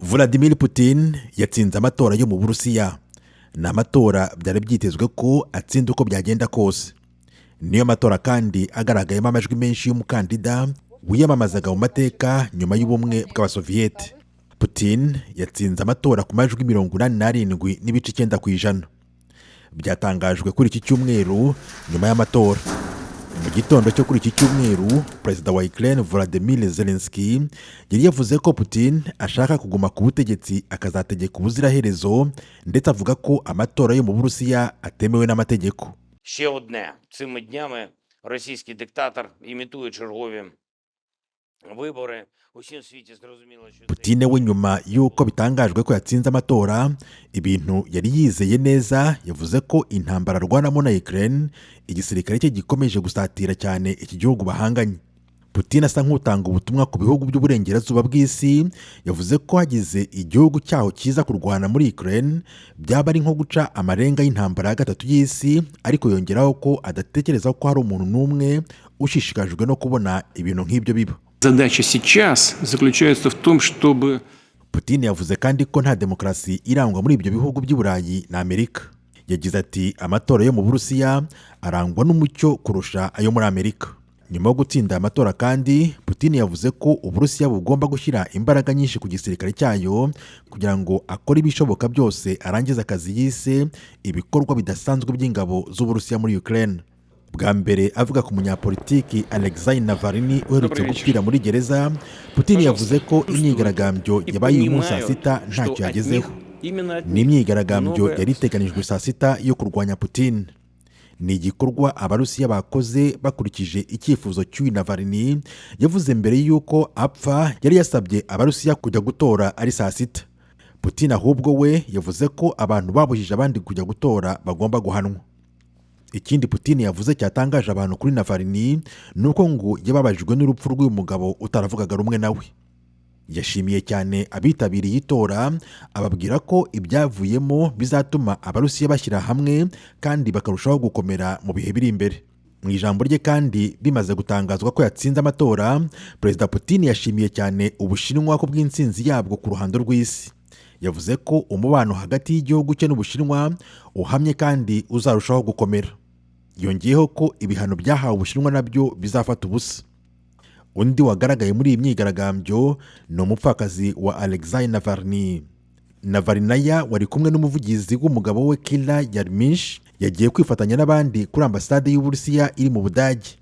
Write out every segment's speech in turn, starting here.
Vladimir Putin yatsinze amatora yo mu Burusiya. Ni amatora byari byitezwe ko atsinda uko byagenda kose. Niyo matora kandi agaragayemo amajwi menshi y'umukandida wiyamamazaga mu mateka nyuma y'ubumwe bw'Abasoviyete. Putin yatsinze amatora ku majwi 87.9%. Byatangajwe kuri iki cyumweru nyuma y'amatora. Mu gitondo cyo kuri iki cyumweru, Perezida wa Ukraine Volodymyr Zelensky yari yavuze ko Putin ashaka kuguma ku butegetsi akazategeka ubuziraherezo, ndetse avuga ko amatora yo mu Burusiya atemewe n'amategeko. Ще одне: цими днями російський диктатор імітує чергові вибори. Усім світі зрозуміло, що це Putin we, nyuma y'uko bitangajwe ko yatsinze amatora, ibintu yari yizeye neza, yavuze ko intambara arwanamo na Ukraine, igisirikare cye gikomeje gusatira cyane iki gihugu bahanganye. Putin asa nk'utanga ubutumwa ku bihugu by'uburengerazuba bw'isi, yavuze ko hagize igihugu cyaho kiza kurwana muri Ukraine byaba ari nko guca amarenga y'intambara ya gatatu y'isi, ariko yongeraho ko adatekereza ko hari umuntu n'umwe ushishikajwe no kubona ibintu nk'ibyo biba. Задача сейчас заключается в том, чтобы Putin yavuze kandi ko nta demokarasi irangwa muri ibyo bihugu by'i Burayi na Amerika. Yagize ati: "Amatora yo mu Burusiya arangwa n'umucyo kurusha ayo muri Amerika." Nyuma yo gutsinda aya matora kandi, Putin yavuze ko Uburusiya bugomba gushyira imbaraga nyinshi ku gisirikare cyayo kugira ngo akore ibishoboka byose arangize akazi yise ibikorwa bidasanzwe by'ingabo z'Uburusiya muri Ukraine. Bwa mbere avuga ku munyapolitiki Alexei Navalny uherutse gupfira muri gereza, Putin yavuze ko imyigaragambyo yabaye uyu munsi saa sita ntacyo yagezeho. Ni imyigaragambyo yari iteganijwe saa sita yo kurwanya Putin. Ni igikorwa Abarusiya bakoze bakurikije icyifuzo cy'uyu Navalny. Yavuze mbere y'uko apfa yari yasabye Abarusiya kujya gutora ari saa sita. Putin ahubwo we yavuze ko abantu babujije abandi kujya gutora bagomba guhanwa. Ikindi Putin yavuze cyatangaje abantu kuri Navalny ni uko ngo yababajwe n'urupfu rw'uyu mugabo utaravugaga rumwe nawe. Yashimiye cyane abitabiriye itora, ababwira ko ibyavuyemo bizatuma Abarusiya bashyira hamwe kandi bakarushaho gukomera mu bihe biri imbere. Mu ijambo rye kandi bimaze gutangazwa ko yatsinze amatora, Perezida Putin yashimiye cyane Ubushinwa ku bw'intsinzi yabwo ku ruhando rw'isi. Yavuze ko umubano hagati y'igihugu cye n'Ubushinwa uhamye kandi uzarushaho gukomera. Yongeyeho ko ibihano byahawe Ubushinwa nabyo bizafata ubusa. Undi wagaragaye muri iyi myigaragambyo ni umupfakazi wa Alexei Navalny. Navalnaya wari kumwe n'umuvugizi w'umugabo we Kira Yarmish yagiye kwifatanya n'abandi kuri ambasade y'Uburusiya iri mu Budage.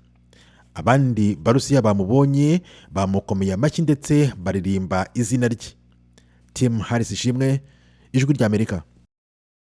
Abandi Barusiya bamubonye bamukomeye amashyi ndetse baririmba izina rye. Tim Harris Ishimwe, Ijwi ry'Amerika.